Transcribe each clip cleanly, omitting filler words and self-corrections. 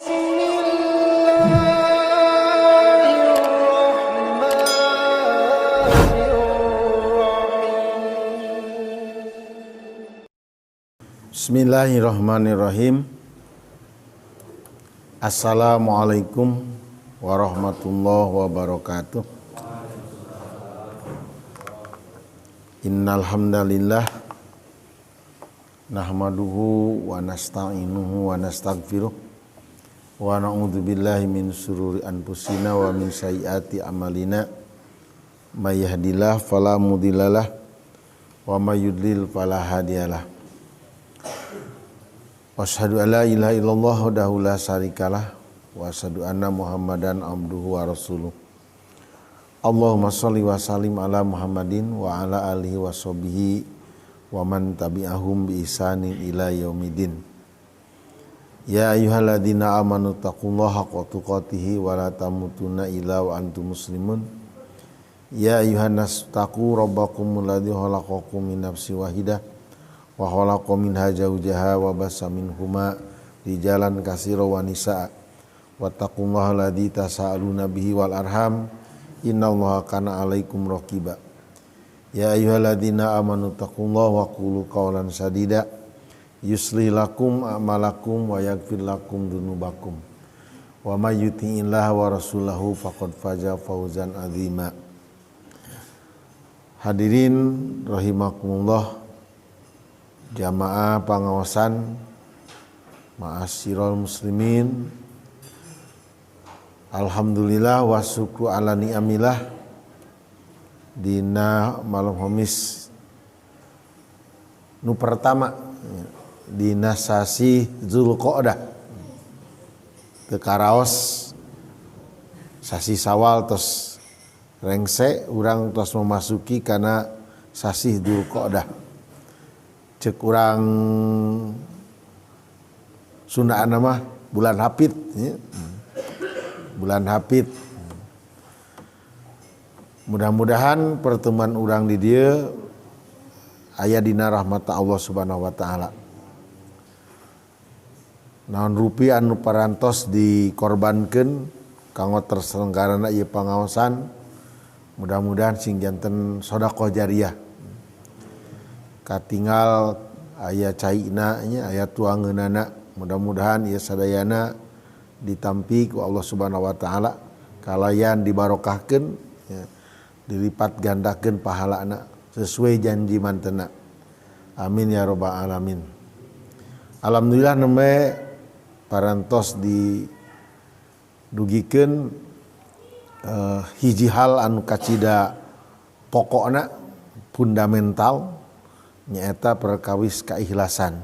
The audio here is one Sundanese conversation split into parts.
Bismillahirrahmanirrahim. Bismillahirrahmanirrahim. Assalamualaikum warahmatullahi wabarakatuh. Innal hamdalillah nahmaduhu wa nasta'inuhu wa nastaghfiruh wa na'udzu billahi min syururi anfusina wa min sayyiati a'malina. May yahdihillahu fala mudhillalah wa may yudlil fala hadiyalah. Asyhadu an la ilaha illallah wahdahu la syarikalah wa asyhadu anna Muhammadan abduhu wa rasuluh. Allahumma shalli wa sallim ala Muhammadin wa ala alihi wa sahbihi wa man tabi'ahum bi ihsanin ila yaumidin. Ya ayyuhalladzina amanu taqullaha haqqa tuqatih wa la tamutunna illa wa antum muslimun. Ya ayyuhan nas taqu rabbakumul ladzi khalaqakum min nafsin wahidah wa khalaqa minha zawjaha wa bassa minhuma rijalan katsiran wa nisaa. Wattaqullaha alladzi tasaaluna bihi wal arham innallaha kana alaikum raqiba. Ya ayyuhalladzina amanu taqullaha wa qulu qawlan sadida yuslih lakum a'malakum wa yaghfir lakum dzunubakum. Wa may yuti'illaha wa rasulahu faqad faza fawzan azima. Hadirin rahimakumullah, jamaah pangaosan, ma'asyiral muslimin. Alhamdulillah wa syukru ala ni'amillah. Dina malam Khamis nu pertama dina sasi Zulqa'dah, teu karaos sasi Sawal tos rengse, urang tos memasuki kana sasi Zulqa'dah. Cek urang Sundaan mah bulan hapit ya. Bulan hapit. Mudah-mudahan pertemuan urang di dieu aya dina rahmat Allah Subhanahu wa taala. Naon rupi anu parantos dikorbankeun kanggo terselenggarana ieu pangaosan, mudah-mudahan sing janten sedekah jariah. Katinggal aya caina nya, aya tuangeunana, mudah-mudahan ieu sadayana ditampi ku Allah Subhanahu wa taala, kalayan dibarokahkeun ya, dilipat gandakeun pahalana sesuai janji mantena. Amin ya rabbal alamin. Alhamdulillah nembe parantos didugikeun hiji hal anu kacida pokokna fundamental, nyaeta perkawis keikhlasan.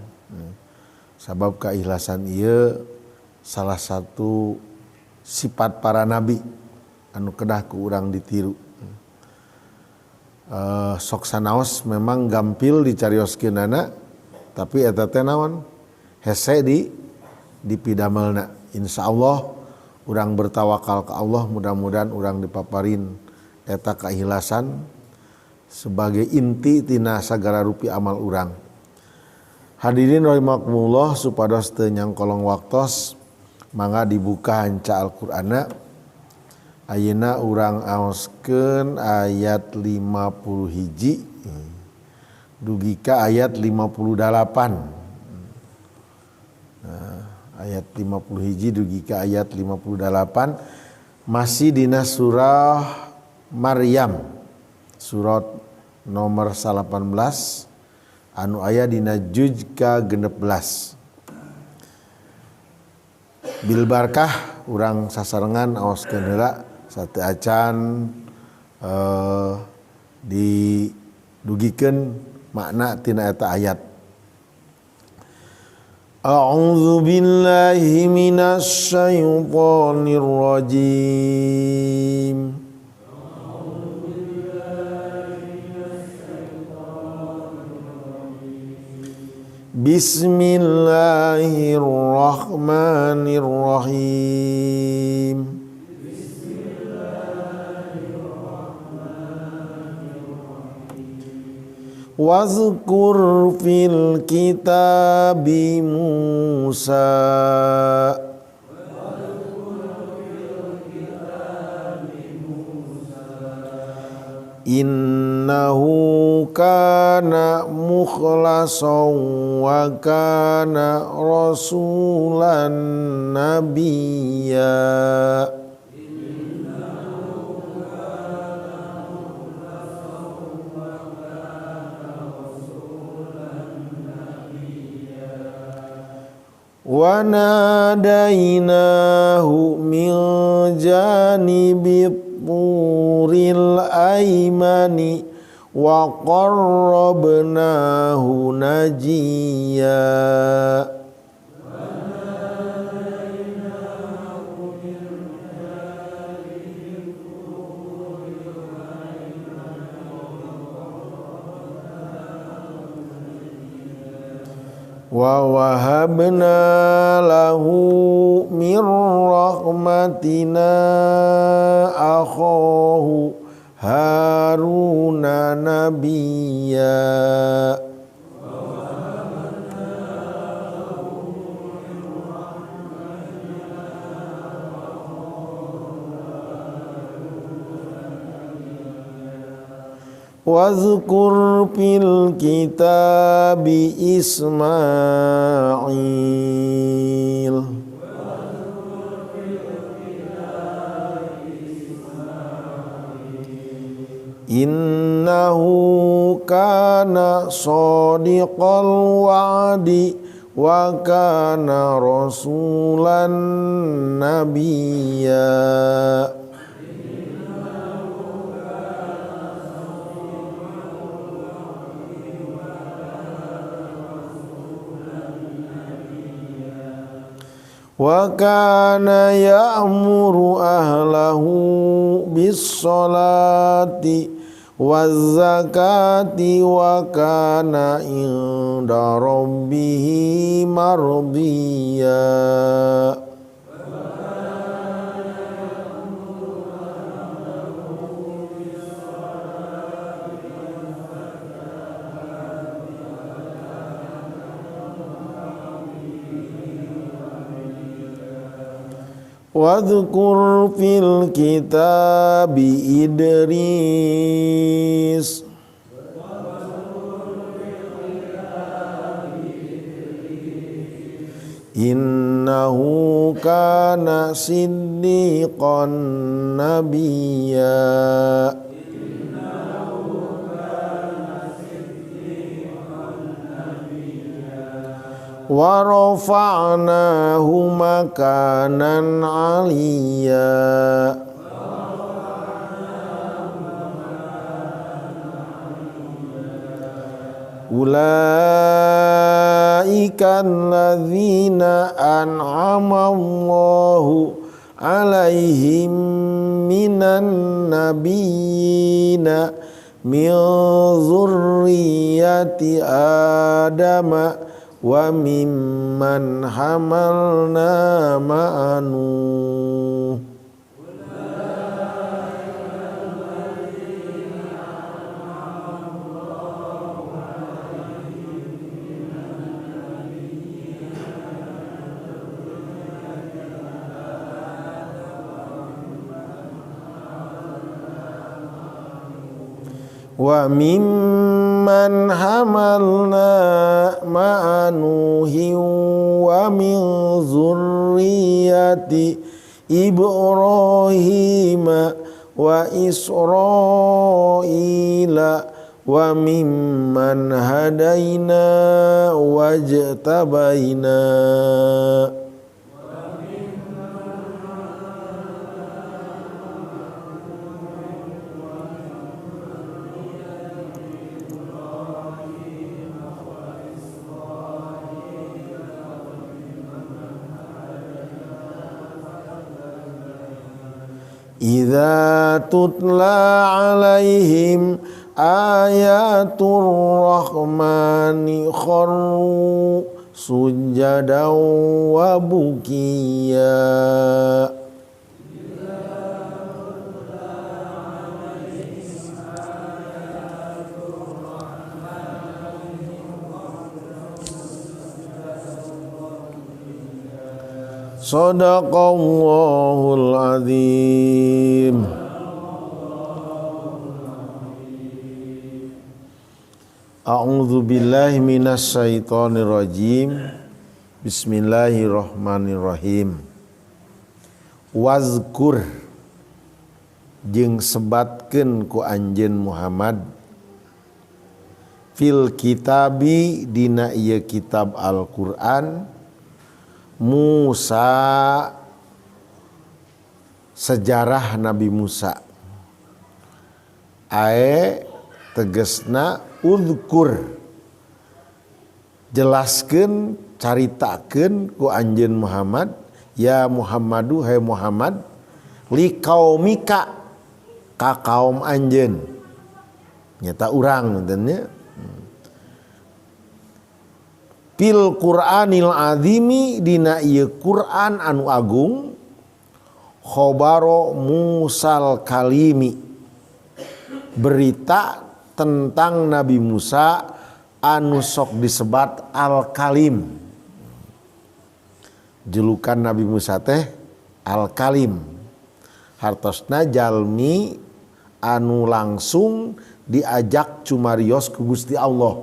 Sabab keikhlasan ieu salah satu sifat para nabi anu kedah ku urang ditiru. Sok sanaos memang gampil dicarioskeunana, tapi eta teh naon hese dipidamelna. Insyaallah urang bertawakal ke Allah, mudah-mudahan urang dipaparin eta keikhlasan sebagai inti tina sagala rupi amal urang. Hadirin rahimakumullah, supados teu nyangkolong waktos, mangga dibuka hanca Al-Qur'anna. Ayeuna urang aoskeun ayat 50 hiji dugi ka ayat 58. Nah, ayat 50 hiji dugi ka ayat 58 masih dina surah Maryam, surat nomor 18 anu aya dina juz ka 16. Bil barkah urang sasarengan aoskeun heula satu acan didugikeun makna tina eta ayat. A'udzu billahi minasy syaithanir rajim. Bismillahirrahmanirrahim. Bismillahirrahmanirrahim. Wazkur fil kitabi Musa. Innahu kana mukhlasan wa kana rasulan nabiyya. Wa nadainahu min janibi turil aimani wa qarrabnahu najiyya. Wa wahabna lahu min rahmatina akhahu Haruna nabiyya. Wazkur fil kitabi Ismail. Innahu kana shadiqal wa'di wa kana rasulan nabiyya. Wa kana ya'muru ahlahu bis-salati waz-zakati wa kana inda rabbihi mardiyya. Wadhkur fil kitabi Idris. Innahu kana siddiqan nabiyya. Wa rafa'nahu makanan 'aliyya. Ulaika alladzina an'ama Allahu 'alaihim minan nabiyyina min dzurriyyati Adama wa mimman hamalna ma'a Nuh. Wa mimman hamalna ma'a Nuhin wa min zurriyyati Ibrahim wa Israila wa mimman hadaina wajtabaina. Idza tutla alaihim ayatur rahmani kharru sujadan wa bukiya. Sadaqallahul azim. A'udzu billahi minasyaitonir rajim. Bismillahirrahmanirrahim. Wazkur jeung sebatkeun ku anjeun Muhammad fil kitabi dina ieu kitab Al-Qur'an Musa, sejarah Nabi Musa. Ae tegesna udhkur, jelaskeun, caritakeun ku anjeun Muhammad, ya Muhammadu, hai Muhammad, li kaumika ka kaum anjeun, nyata urang nya. Fil Qur'anil azimi dina ieu Qur'an anu agung, khobaro Musal kalimi, berita tentang Nabi Musa anu sok disebat Al-Kalim. Julukan Nabi Musa teh Al-Kalim. Hartosna jalmi anu langsung diajak cumarios ku Gusti Allah.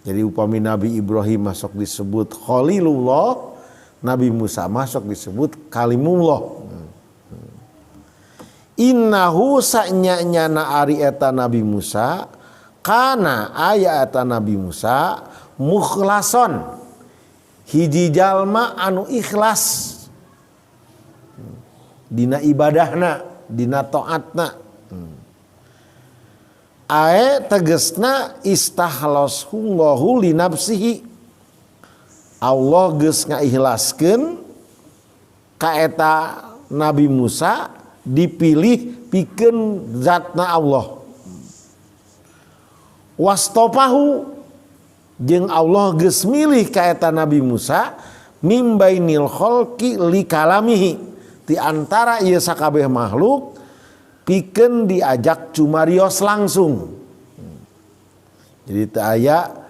Jadi upami Nabi Ibrahim masuk disebut Khalilullah, Nabi Musa masuk disebut Kalimullah. Innahu sanya-nyana ari eta Nabi Musa, kana aya eta Nabi Musa mukhlason, hiji jalma anu ikhlas dina ibadahna, dina taatna. Ae tegesna istahlashullahu li nafsihi, Allah geus ngaihlaskeun ka eta Nabi Musa dipilih pikeun zatna Allah. Wastopahu jeung Allah geus milih ka eta Nabi Musa mim bainil khalqi li kalamihi, di antara ieu sakabeh makhluk pikeun diajak cumarios langsung. Jadi teu aya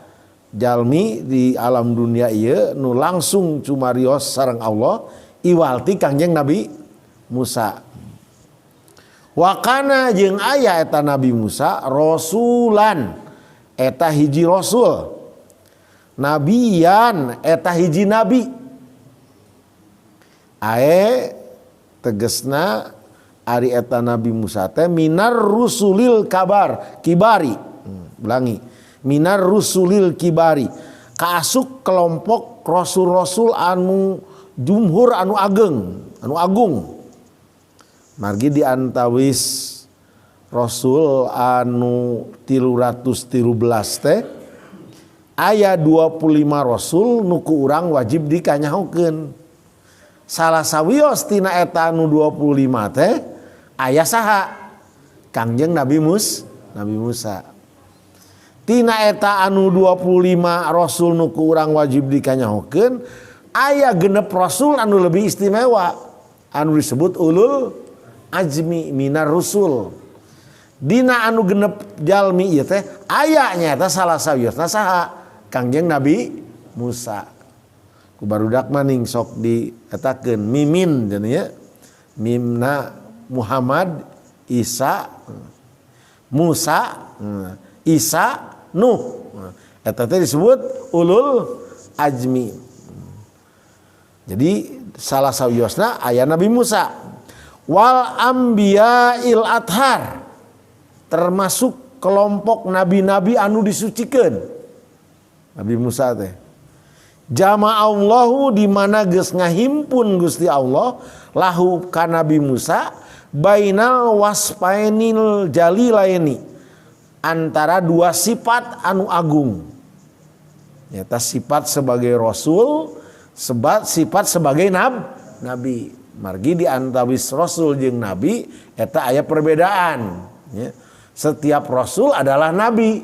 jalmi di alam dunia ieu nu langsung cumarios sareng Allah iwalti Kangjeng Nabi Musa. Wakana jeung aya eta Nabi Musa rasulan, eta hiji rasul, nabiyan eta hiji nabi. Ae tegesna ari eta Nabi Musa teh minar rusulil kabar kibari. Ulangi, minar rusulil kibari, kaasuk kelompok rasul-rasul anu jumhur, anu ageng, anu agung. Margi di antawis rasul anu 313 teh aya 25 rasul nu ku urang wajib dikanyahokeun. Salah sawios tina eta anu 25 teh aya saha? Kangjeng Nabi Nabi Musa. Tina eta anu 25 rasul nu ku urang wajib dikanyahokeun aya genep rasul anu lebih istimewa anu disebut ulul azmi minar rusul. Dina anu genep jalmi ieu teh aya nyaeta salah sawiosna saha? Kangjeng Nabi Musa. Ku barudak maning sok dietakeun mimin cenah nya. Mimna Muhammad, Isa, Musa, Isa, Nuh. Eta teh disebut ulul azmi. Jadi salah sawiosna aya Nabi Musa. Wal anbiya'il athar, termasuk kelompok nabi-nabi anu disucikeun. Nabi Musa teh jama'allahu di mana geus ngahimpun Gusti Allah lahu ka Nabi Musa bainal wasfainil jalilaini, antara dua sifat anu agung, nyata sifat sebagai rasul, sifat sebagai nabi. Margi di antawis rasul jeung nabi eta aya perbedaan ya. Setiap rasul adalah nabi,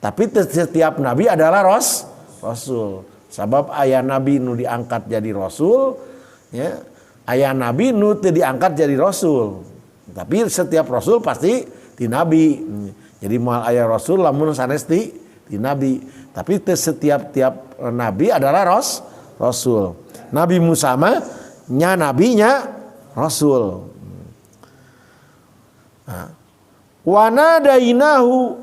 tapi setiap nabi adalah rasul. Sabab aya nabi nu diangkat jadi rasul ya, aya nabi nu teu diangkat jadi rasul. Tapi setiap rasul pasti ti nabi. Jadi moal aya rasul lamun sanes ti nabi. Tapi teu setiap tiap nabi adalah rasul. Nabi Musa mah nya nabinya rasul. Nah. Wa nadainahu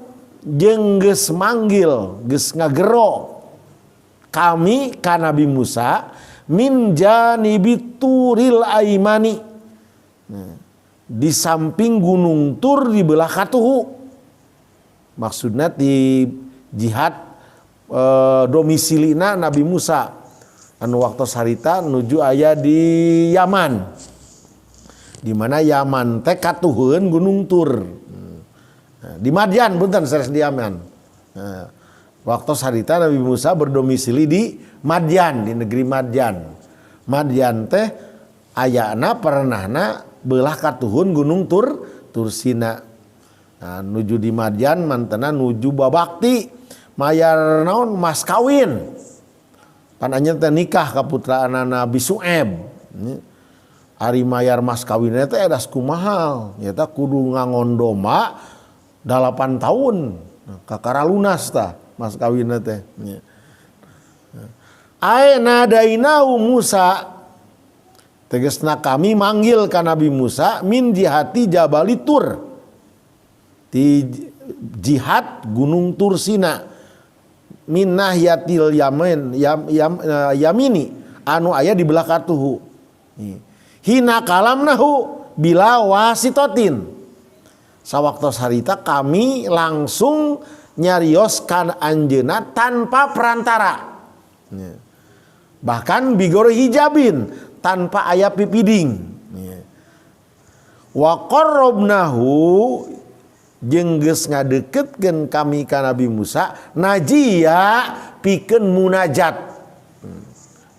jeung geus manggil geus ngagero kami ka Nabi Musa min janibi turil aimani. Nah, di samping gunung Tur di belah katuhu. Maksudna di jihad domisilina Nabi Musa anu waktu harita nuju aya di Yaman. Di mana Yaman teh katuheun Gunung Tur. Nah, di Madyan punten sanes di Yaman. Nah, waktu harita Nabi Musa berdomisili di Madyan, di negeri Madyan. Madyan teh ayana pernahna belah katuhun Gunung Tur, Tursina. Nah, nuju di Madyan mantena nuju babakti mayar naon mas kawin. Pan anjeun teh nikah ka putraana Nabi Su'aib. Ari mayar mas kawinna teh edas kumahal, nyaeta kudu ngangon domba 8 tahun. Nah, kakara lunas tah mas kawinna teh. Ae nadainau Musa, tegasna kami manggil ka Nabi Musa min jihati Jabali Tur, di jihad Gunung Tursina, min nahyatil yamin, yam, yam, yamini anu aya di belah katuhu. Hina kalamnahu bila wasitotin, sawaktos harita kami langsung nyarios kan anjeuna tanpa perantara. Bahkan bigoro hijabin, tanpa aya pipiding. Wa qarrabnahu jeung geus ngadeukeutkeun kami ka Nabi Musa najia pikeun munajat.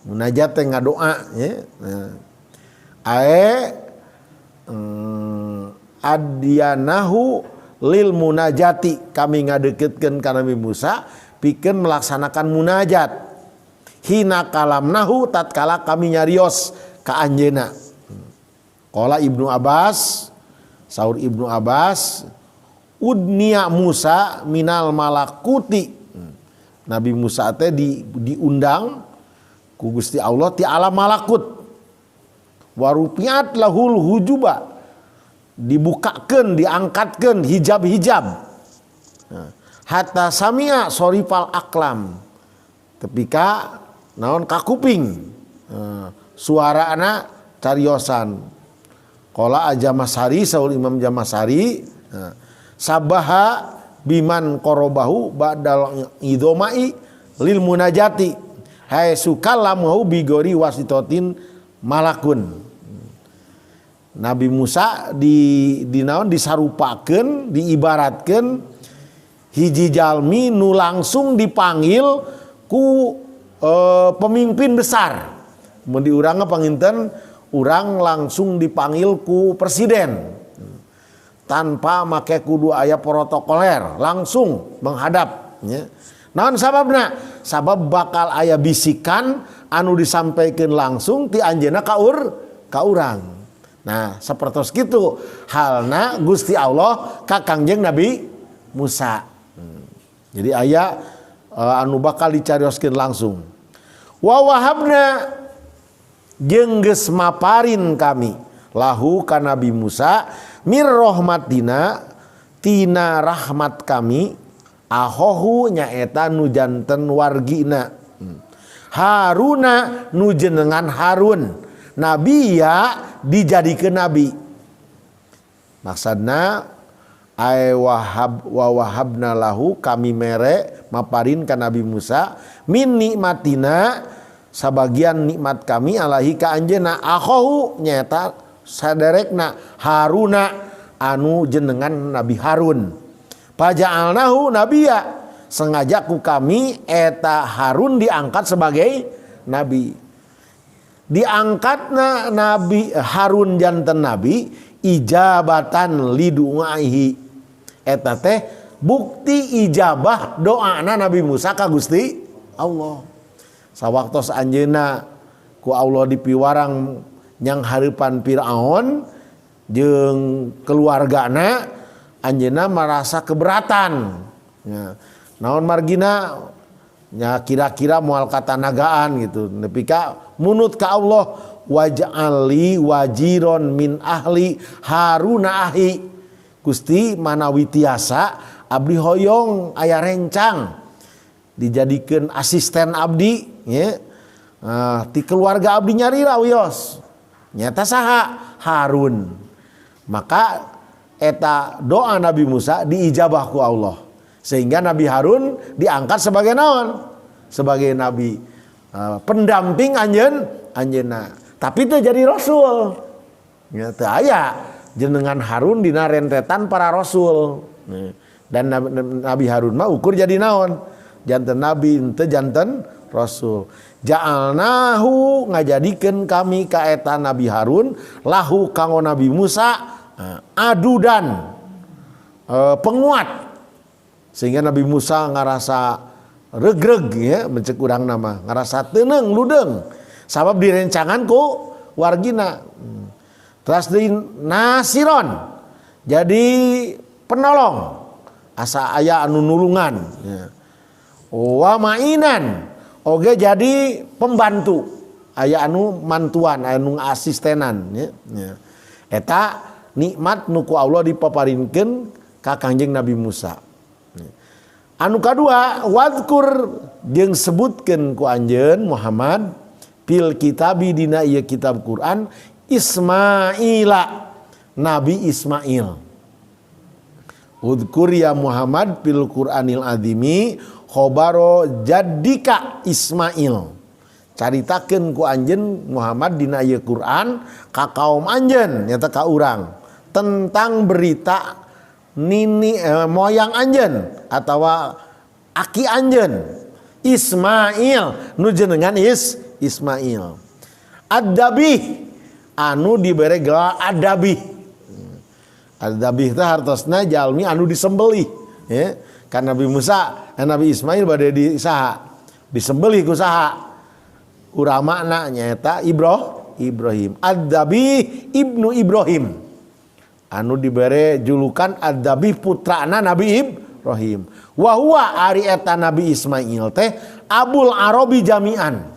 Munajat teh ngadoa nya. Nah. Ae adiyanahu lil munajati, kami ngadeukeutkeun ka Nabi Musa pikeun melaksanakan munajat. Hina kalamnahu tatkala kami nyarios ka anjeunna. Qala Ibnu Abbas, saur Ibnu Abbas, udniya Musa minal malakuti. Nabi Musa teh diundang ku Gusti Allah ti alam malakut. Warupiat lahul hujuba, dibukakeun, diangkatkeun hijab-hijab. Nah, hatta samia sorifal aklam, tepika naon kakuping, nah, suarana cariosan. Qala Ajamasari, saul Imam Jamasari, nah, sabaha biman korobahu ba'dal idomai lil munajati hai sukallamahu bigori wasitotin malakun. Nabi Musa di naon disarupakeun, diibaratkeun hiji jalmi nu langsung dipanggil ku pemimpin besar. Mun di urang panginten urang langsung dipanggil ku presiden tanpa make kudu aya protokoler, langsung menghadap nya. Naon sababna? Sabab bakal aya bisikan anu disampaikan langsung ti anjeunna ka urang. Nah, sapertos kitu halna Gusti Allah ka Kangjeng Nabi Musa. Jadi aya anu bakal dicarioskeun langsung. Wa wahabna jeung geus maparin kami lahu ka Nabi Musa mir rahmatina tina rahmat kami ahohu nyaeta nu janten wargina. Haruna nu jenengan Harun, nabi ya dijadikeun nabi. Maksudna ay wahab wa wahabna lahu, kami mere maparin ka Nabi Musa min nikmatina sabagian nikmat kami alaihi ka anjeunna akhohu nyaeta saderekna Haruna anu jenengan Nabi Harun. Paja'alnahu nabiyya, sengaja ku kami eta Harun diangkat sebagai nabi. Diangkatna Nabi Harun janten nabi ijabatan lidu'aihi, eta teh bukti ijabah doana Nabi Musa ka Gusti Allah. Sawaktos anjeunna ku Allah dipiwarang nyang hareupan Firaun jeung keluargana, anjeunna merasa keberatan. Ya. Naon margina nya kira-kira moal katanagaan gitu. Nepi ka munut ka Allah, waj'alli wajiron min ahli Haruna ahi. Gusti manawi tiasa Abdi hoyong aya rencang dijadikeun asisten abdi nya. Ti keluarga abdi nyarira wios. Nyata saha? Harun. Maka eta doa Nabi Musa diijabah ku Allah. Sehingga Nabi Harun diangkat sebagai naon? Sebagai nabi, pendamping anjeunna. Tapi teu jadi rasul. Ya, teu aya jenengan Harun dina rentetan para rasul. Dan Nabi Harun mah ukur jadi naon? Janten nabi, henteu janten rasul. Ja'alnahu ngajadikeun kami ka eta Nabi Harun lahu kanggo Nabi Musa adudan, penguat, sehingga Nabi Musa ngarasa regreg ya, mencek urang nama ngarasa teuneng ludeung sabab direncangan ku wargina. Terus di nasiron jadi penolong, asa aya anu nulungan ya. Wa mainan oge jadi pembantu, aya anu mantuan, aya anu asistenan ya, ya. Eta nikmat nu ku Allah dipaparinkeun ka Kangjeng Nabi Musa. Anu kadua, wadkur jeung sebutkeun ku anjeun Muhammad fil kitabi dina ieu kitab Quran Ismaila, Nabi Ismail. Udkur ya Muhammad fil Qur'anil azimi khobaro jaddika Ismail. Caritakeun ku anjeun Muhammad dina ieu Quran ka kaum anjeun nyata ka urang tentang berita nini moyang anjeun atawa aki anjeun Ismail nu jenengan Ismail. Ad-Dabih anu dibere gelar Ad-Dabih. Ad-Dabih teh hartosna jalmi anu disembelih ya. Kan Nabi Musa dan Nabi Ismail bade di saha? Disembelih ku saha? Ku ramana nyaeta Ibrahim. Ad-Dabih ibnu Ibrahim. Anu dibere julukan Ad-Dabih putrana Nabi Ibrahim. Wa huwa ari eta Nabi Ismail teh Abul Arabi jami'an.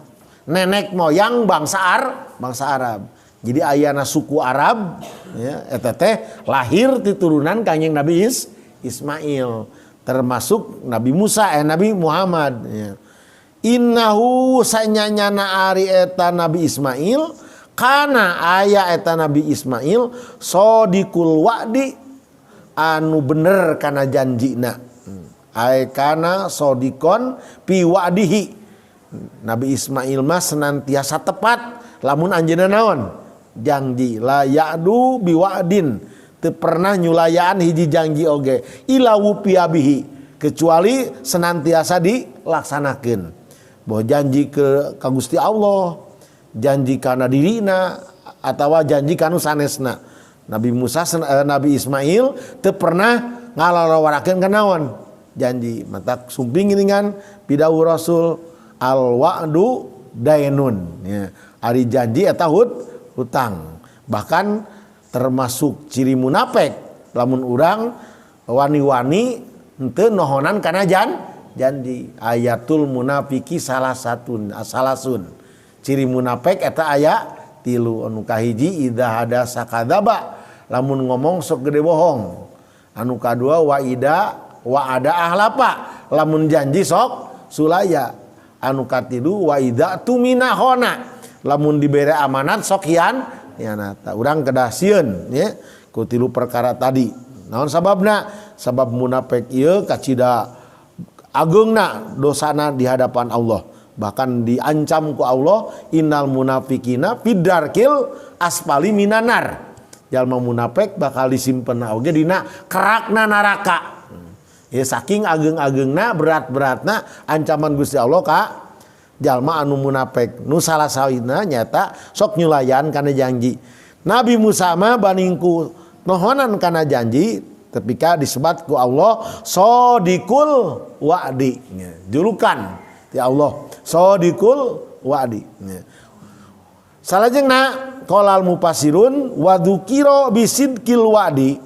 Nenek moyang bangsa Arab. Jadi ayana suku Arab ya, eta teh lahir ti turunan Kangjeng Nabi Ismail, termasuk Nabi Musa, Nabi Muhammad ya. Innahu sanyanyana ari eta Nabi Ismail kana aya eta Nabi Ismail sodikul wa'di anu bener kana janjina. Ai kana sodikon pi wa'dihi. Nabi Ismail mah senantiasa tepat lamun anjeunna naon? Janji la ya'du biwa'din, teu pernah nyulayaan hiji janji oge ila wufiya bihi, kecuali senantiasa dilaksanakeun. Bahwa janji ke ka Gusti Allah, janji kana dirina atawa janji kanu sanesna. Nabi Musa Nabi Ismail teu pernah ngalalawarakeun kana naon? Janji. Matak sumping geuningan pidawuh Rasul al wa'du dainun ya. Ari janji eta hutang. Bahkan termasuk ciri munafik lamun urang wani-wani henteu nohonan kana janji. Ayatul munafiki salah satu salasun. Ciri munafik eta aya tilu. Anu kahiji idza hadasa kadzaba, lamun ngomong sok gede bohong. Anu kadua wa ida wa ada ahlafa, lamun janji sok sulaya. Anu katilu wa idza tumina khona, lamun dibere amanat sok hianat. Urang kedah sieun ya ku tilu perkara tadi. Naon sababna? Sabab munafik ieu kacida ageungna dosana di hadapan Allah. Bahkan diancam ku Allah innal munafikina fidarkil asfali minanar. Jalma munafik bakal disimpen oge dina kerakna neraka. Ya saking ageung-ageungna berat-beratna ancaman Gusti Allah ka jalma anu munafik. Nu salah sawina nyata sok nyulayan kana janji. Nabi Musa mah baningku nohonan kana janji ketika disebat ku Allah sodikul wa'di. Ya, julukan ti Allah sodikul wa'di. Ya. Salajengna qolal mufassirun wadukiro bisidkil wa'di,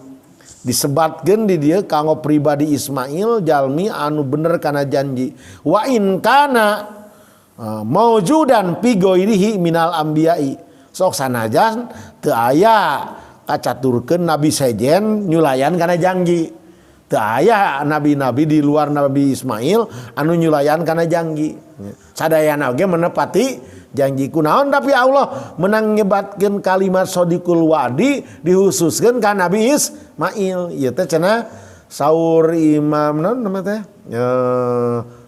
disebatkeun di dieu kanggo pribadi Ismail jalmi anu bener kana janji. Wa in kana maujudan fi ghairihi minal anbiya'i, sok sanajan teu aya kacaturkeun nabi sejen nyulayan kana janji. Teu aya nabi-nabi di luar Nabi Ismail anu nyulayan kana janji. Sadayana oge menepati janji. Kunaon tapi Allah menang nyebatkeun kalimat sadiqul wa'di dihususkeun ka Nabi Ismail. Ieu teh cenah saur imam naon nama teh?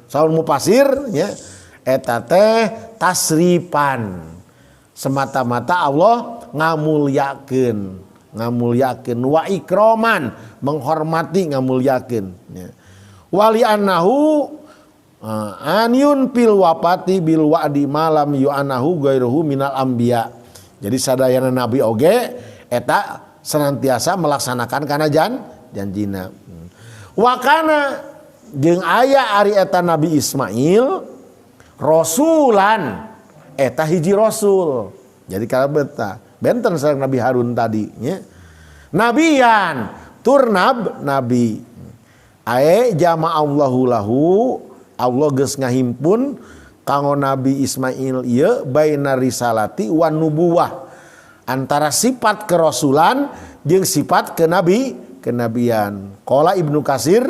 Saur mufasir nya eta teh tasrifan. Semata-mata Allah ngamulyakeun, ngamulyakeun wa ikroman, menghormati, ngamulyakeun ya. Wali annahu anyun pil wafati bil wa'di malam yu'anahu ghairuhu minal anbiya. Jadi sadayana nabi oge eta senantiasa melaksanakan kana janjina. Wa kana jeung aya ari eta Nabi Ismail rasulan, eta hiji rasul. Jadi kalebet benten sareng Nabi Harun tadi nya. Nabiyan turnab nabi. Ae jama Allahu lahu, Allah geus ngahimpun kanggo Nabi Ismail ieu baina risalati wan nubuwah, antara sifat kerasulan jeung sifat kenabian. Qala Ibnu Katsir,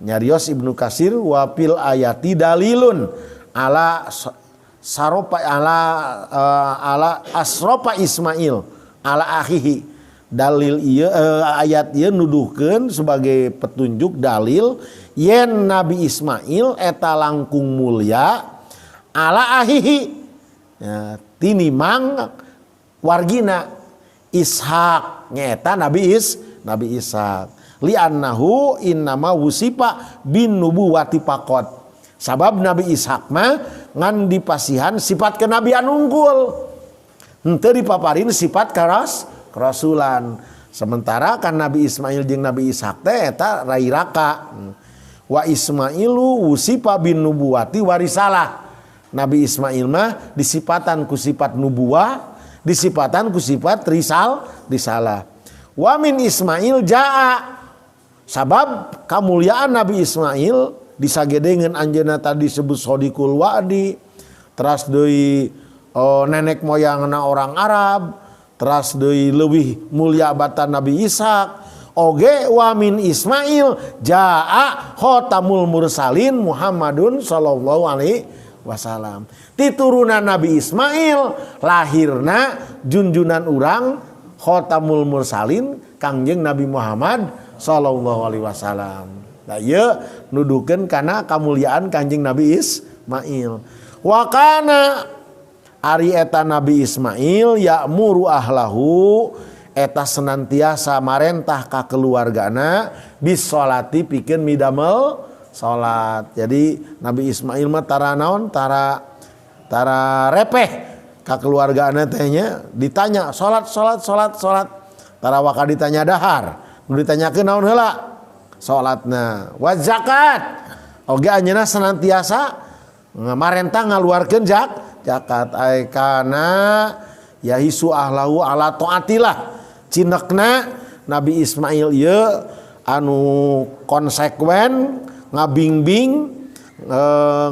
nyarios Ibnu Katsir, wa fil ayati dalilun ala saropa ala ala asropa Ismail ala akhihi. Dalil ieu, ayat ieu nuduhkeun sebagai petunjuk dalil yen Nabi Ismail eta langkung mulia ala akhihi ya, tinimang wargina Ishak nyaeta Nabi Ishak. Li annahu innama wusifa bin nubuwati faqat. Sabab Nabi Ishak mah ngan dipasihan sifat kenabian unggul, henteu dipaparin sifat kerasulan. Sementara kan Nabi Ismail jeung Nabi Ishak teh eta rai raka. Wa Ismailu wusifa bin nubuwati warisalah. Nabi Ismail mah disipatan ku sifat nubuwah, disipatan ku sifat risalah. Wa min Ismail jaa, sabab kamuliaan Nabi Ismail disagedengeun anjeunna tadi disebut sadiqul wa'di, teras deui nenek moyangna orang Arab, teras deui leuwih mulia batan Nabi Ishak. Oge wa min Ismail jaa khotamul mursalin Muhammadun sallallahu alaihi wasallam. Titurunan Nabi Ismail lahirna junjunan urang khotamul mursalin Kangjeng Nabi Muhammad sallallahu alaihi wasallam. Nah, ieu nuduhkeun kana kamuliaan Kangjeng Nabi Ismail. Wa kana ari eta Nabi Ismail ya'muru ahlahu, eta senantiasa marentah ka keluargana bis sholati pikeun midamel salat. Jadi Nabi Ismail mah tara naon, tara repeh ka keluargana teh nya, ditanya salat salat salat salat, tara waka ditanya dahar, nu ditanyakeun naon heula salatna. Wa zakat oge anjeunna senantiasa marentah ngaluarkeun zakat. Ai kana yahisu ahlahu ala taatillah, cinekna Nabi Ismail ieu anu konsekuen ngabingbing,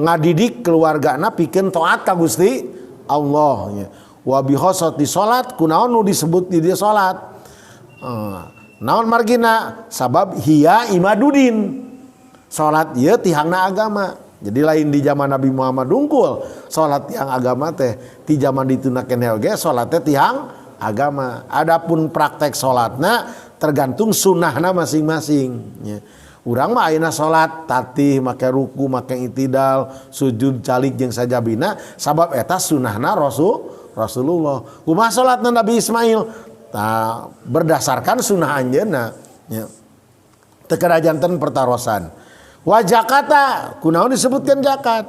ngadidik keluargana pikeun taat ka Gusti Allah nya. Wa bi khosati salat, kunaon nu disebut di dieu salat? Naon margina? Sabab hiya imadudin, salat ieu tihangna agama. Jadi lain di zaman Nabi Muhammad dungkul salat tiang agama teh, di zaman dituna keneh oge salat teh tiang agama. Adapun praktek salatna tergantung sunnahna masing-masing nya. Urang mah ayeuna salat tatih make ruku make itidal sujud calik jeung sajabina, sabab eta sunnahna Rasulullah. Kumaha salatna Nabi Ismail? Tah, berdasarkan sunnah anjeunna nya. Teu kada janten pertarosan. Wa zakata, kunaon disebutkan zakat?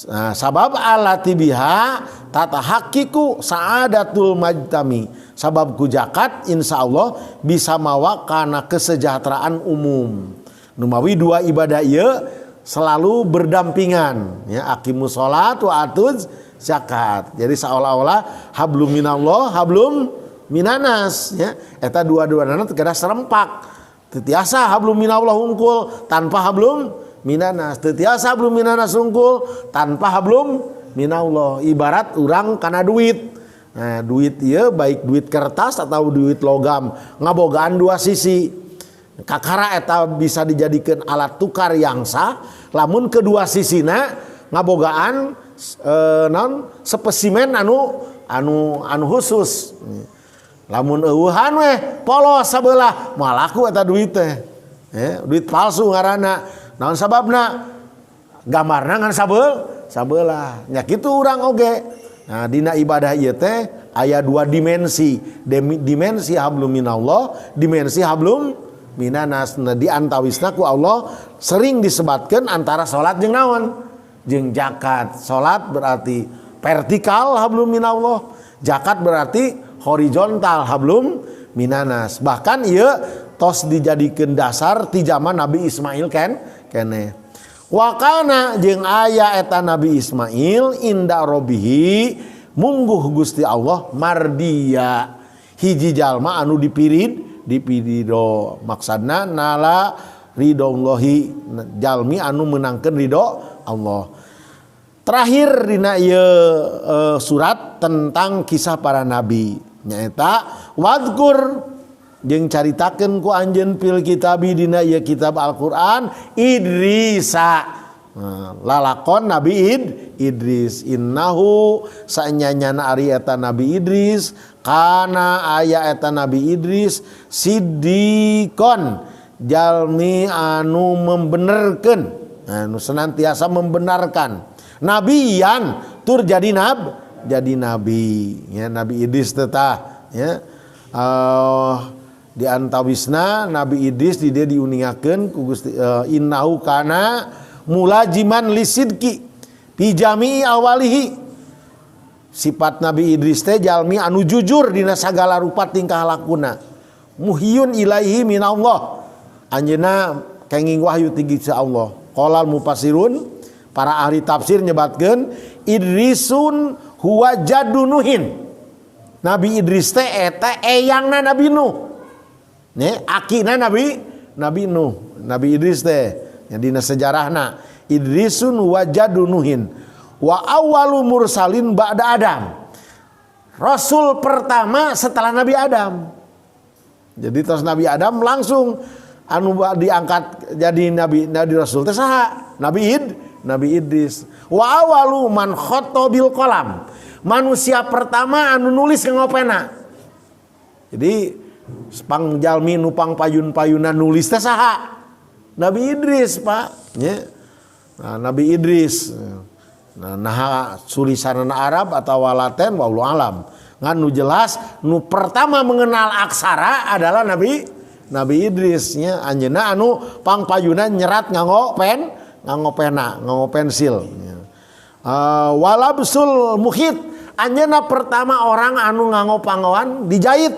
Nah, sabab alati biha tatahaqqiqu sa'adatul majtami. Sabab ku zakat insyaallah bisa mawa kana kesejahteraan umum. Numawi dua ibadah ieu selalu berdampingan ya, aqimus sholat wa atuz zakat. Jadi seolah-olah hablum minallah hablum minanas ya. Eta dua-duana teu kada serempak. Teu tiasa hablum minallah hungkul tanpa hablum minanas. Teu tiasa hablum minanas hungkul tanpa hablum minallah. Ibarat urang kana duit. Nah, duit ieu baik duit kertas atau duit logam ngabogaan dua sisi. Kakara eta bisa dijadikan alat tukar yang sah lamun kedua sisina ngabogaan non spesimen anu anu anu khusus. Lamun eueuhan weh polos sabelah, moal laku eta duit teh. Duit palsu ngaranna. Naon sababna? Gambarna ngan sabelah. Nya kitu urang oge. Nah, dina ibadah ieu teh aya dua dimensi. Dimensi hablum minallah, dimensi hablum minanas. Nah, di antawisna ku Allah sering disebatkeun antara salat jeung naon? Jeung zakat. Salat berarti vertikal hablum minallah, zakat berarti horizontal hablum minanas. Bahkan ieu tos dijadikeun dasar ti zaman Nabi Ismail kan keneh. Wakana jeung aya eta Nabi Ismail inda robihi mungguh Gusti Allah mardia, hiji jalma anu dipirid dipirido, maksadna nala ridhollahi, jalmi anu menangkeun ridho Allah. Terakhir dina ieu surat tentang kisah para nabi nyaeta wadkur jeung caritakeun ku anjeun fil kitabi dina ieu kitab Al-Qur'an Idrisa. Nah, lalakon Nabi Idris innahu saenyanyana ari eta Nabi Idris kana aya eta Nabi Idris siddiqon, jalmi anu membenerkeun, anu senantiasa membenarkan, nabiyan tur jadi jadi nabi ya. Nabi Idris tetah ya, di antawisna Nabi Idris di dia diuningakeun ku Gusti, innahu kana mulajiman lisidki fi jami'i awalihi. Sifat Nabi Idris teh jalmi anu jujur dina sagala rupa tingkah lakuna. Muhiyun ilaihi minallah, anjeunna kenging wahyu ti Gusti Allah. Qalal mufassirun, para ahli tafsir nyebatkeun Idrisun huwa jaddu Nuhin. Nabi Idris teh eta eyangna Nabi Nuh. Ne, akina Nabi Nabi Nuh. Nabi Idris teh nya dina sejarahna Idrisun huwa jaddu Nuhin wa awwalu mursalin ba'da Adam. Rasul pertama setelah Nabi Adam. Jadi terus Nabi Adam langsung anu diangkat jadi nabi, nabi rasul teh saha? Nabi Idris. Wa awalu man khotta bil qalam. Manusia pertama anu nulis nganggo pena. Jadi pang jalmi nu pang payun-payunan nulis teh saha? Nabi Idris, Pak. Ya. Nah, Nabi Idris. Nah, nah tulisanna Arab atau Latin wallahu alam. Ngan nu jelas nu pertama mengenal aksara adalah Nabi Nabi Idris nya, anjeunna anu pangpayunan nyerat nganggo pen, nganggo pena, nganggo pensil nya. Walabsul muhit, anjeunna pertama orang anu nganggo panggoan dijahit.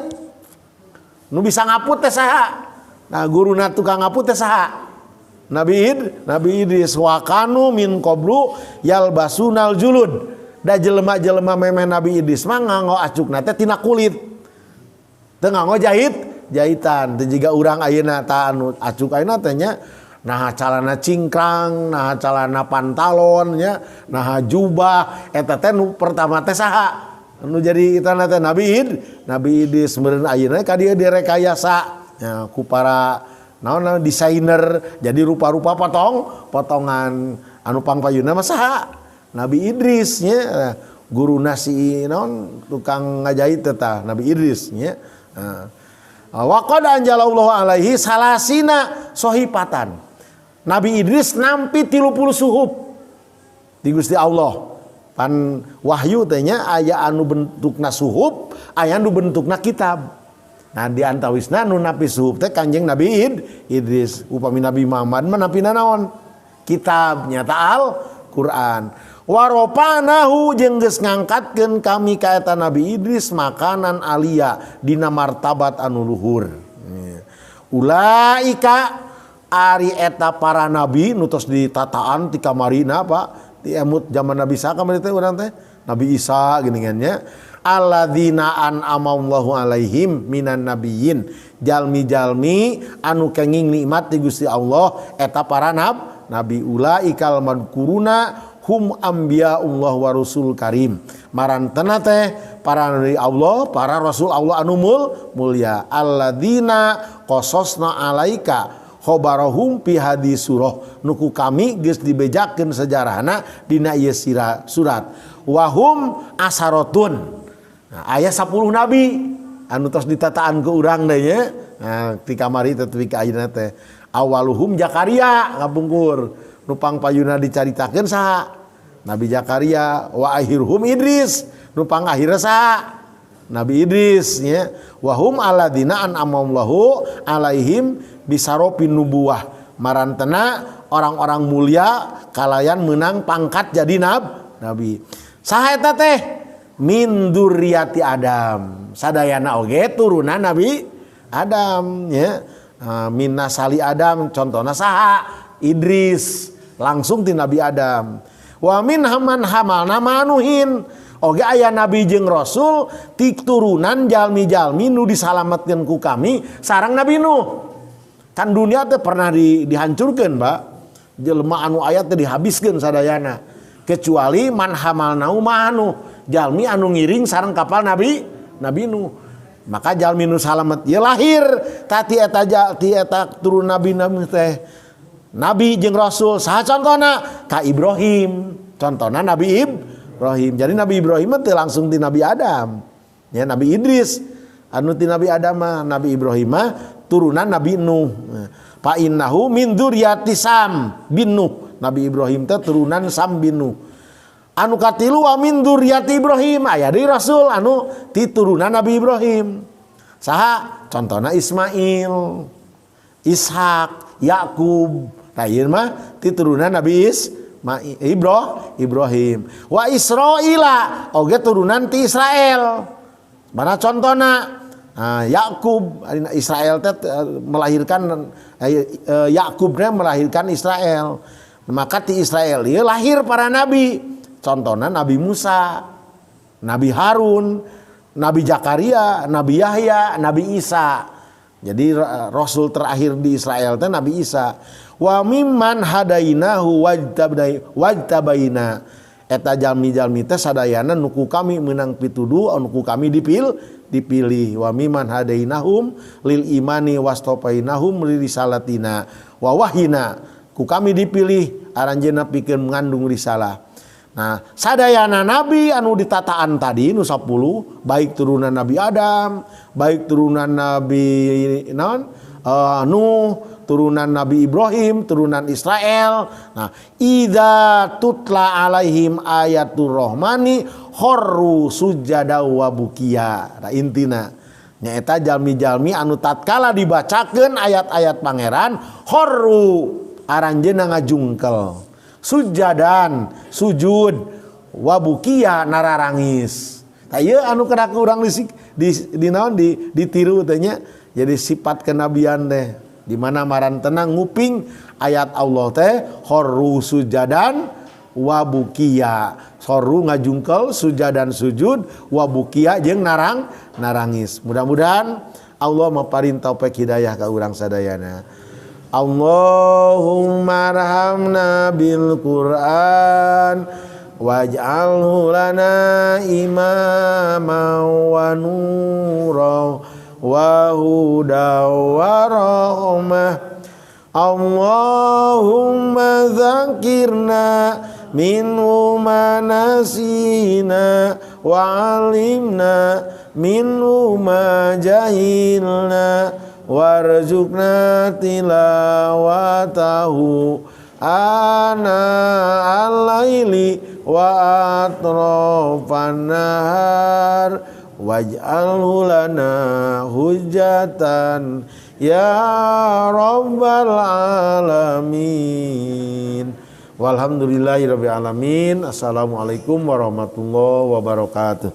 Nu bisa ngaput teh saha? Nah, guruna tukang ngaput teh saha? Nabi Idris. Wakanu min qablu yalbasunal julud. Da jelema-jelema memeh Nabi Idris mah nganggo acukna teh tina kulit. Teu nganggo jahitan. Teu jiga urang ayeuna ta anu acuk ayeuna teh nya, nah calana cingkrang, nah calana pantalon nya, nah jubah eta teh nu pertama teh saha? Anu jadi eta teh Nabi Idris. Meureun ayeuna ka dieu direkayasa ya, ku para naon naon desainer jadi rupa-rupa potongan anu pangpayuna mah saha? Nabi Idris nya, guruna si naon tukang ngajahit teh tah Nabi Idris nya. Nah, wa qad anzalallahu alaihi salasina sohipatan. Nabi Idris nampi 30 suhuf di Gusti Allah. Pan wahyu teh nya aya anu bentukna suhuf, aya anu bentukna kitab. Nah, di antawisna nu nampi suhuf teh Kanjeng Nabi Idris. Upami Nabi Muhammad mah nampina naon? Kitab nyata Al-Qur'an. Waropanahu jeung geus ngangkatkeun kami ka eta Nabi Idris makanan alia dina martabat anu luhur. Ulaika ari eta para nabi nu tos ditataan ti kamarina, Pak, ti emut zaman Nabi Isa kamari teh urang teh Nabi Isa geuningan nya, alladzina an'amallahu alaihim minan nabiyyin, jalmi-jalmi anu kenging nikmat ti Gusti Allah eta para nabi. Ulaikal madkuruna hum anbiyaullah wa rusul karim, marantena teh Para nabi Allah, para rasul Allah anu mulia. Alladzina qasasna alaika khobarahum fi hadis surah, nuku kami geus dibejakeun sejarahna dina ieu surat. Wahum asarotun. Nah, aya 10 nabi anu tos ditataan ke urang deui nya. Nah, ti kamari teh tepi ka ayeuna teh. Awaluhum Zakaria ngapungkur. Nu pangpayuna dicaritakeun saha? Nabi Zakaria. Wa akhiruhum Idris. Nu pangakhirna saha? Nabi Idris nya. Wahum alladzina an'amallahu alaihim bisarofin nubuwah. Marantena orang-orang mulia kalayan menang pangkat jadi nabi. Saha eta teh? Min dzurriyyati Adam. Sadayana oge turunan Nabi Adam nya. Min nasali Adam, contohna saha? Idris, langsung ti Nabi Adam. Wa min haman hamalna manuhin. Oge aya nabi jeung rasul ti turunan jalmi-jalmi nu disalametkeun ku kami sareng Nabi Nuh. Kan dunia teh pernah dihancurkeun, Pak. Jelema anu aya teh dihabiskeun sadayana. Kecuali man hamalna ma'anu, jalmi anu ngiring sareng kapal Nabi Nuh. Maka jalmi nu salamet ieu lahir tati eta ti eta turun nabi nabi teh. Nabi jeung rasul saha contohna? Ka Ibrahim. Contohna Nabi Ibrahim. Jadi Nabi Ibrahim teh langsung ti Nabi Adam. Ya, Nabi Idris anu ti Nabi Adam mah, Nabi Ibrahim mah turunan Nabi Nuh. Fa innahu min dzurriyyati Sam bin Nuh. Nabi Ibrahim teh turunan Sam bin Nuh. Anu katilu wa min dzurriyyati Ibrahim, aya deui rasul anu ti turunan Nabi Ibrahim. Saha? Contohna Ismail, Ishak, Yakub. Nah, ieu mah ti turunan Nabi Ismail, Ibrahim. Wa Israila oge turunan ti Israel. Mana contohna? Nah, Yakub, Israel teh melahirkan Yakub teh melahirkan Israel. Maka ti Israel ieu lahir para nabi. Contohna Nabi Musa, Nabi Harun, Nabi Zakaria, Nabi Yahya, Nabi Isa. Jadi rasul terakhir di Israel teh Nabi Isa. Wa mimman hadainahu wajtabaina. Eta jalmi-jalmi teh sadayana nuku kami menang pituduh, nuku kami dipilih. Wa mimman hadainahum lil imani wastofainahum lirisalatina wa wahina. Ku kami dipilih aranjeunna pikeun mengandung risalah. Nah, sadayana nabi anu ditataan tadi nu 10, baik turunan Nabi Adam, baik turunan Nabi naon? Nuh, turunan Nabi Ibrahim, turunan Israel. Nah, idza tutla alaihim ayatur rahmani kharru sujada wa bukiya. Nah, intina nyaeta jalmi-jalmi anu tatkala dibacakeun ayat-ayat pangeran kharru aranjeunna ngajungkel. Sujadan, sujud, wabukia nararangis. Tah ieu anu kedah ku urang di naon ditiru teh nya. Jadi sifat kenabian teh di mana marantena nguping ayat Allah teh kharru sujadan wabukia. Kharru ngajungkel, sujadan sujud, wabukia jeung narangis. Mudah-mudahan Allah maparin taufik hidayah ka urang sadayana. Allahumma arhamna bil Qur'an waj'alhu lana imama wa nura wa huda wa rahmah. Allahumma dzakirna minhu ma nasina wa 'allimna minhu ma jahilna warzuqna tilawatahu ana al-laili wa atrafan nahar waj'alhu lana hujjatan ya rabbal alamin. Walhamdulillahirabbil alamin. Assalamualaikum warahmatullahi wabarakatuh.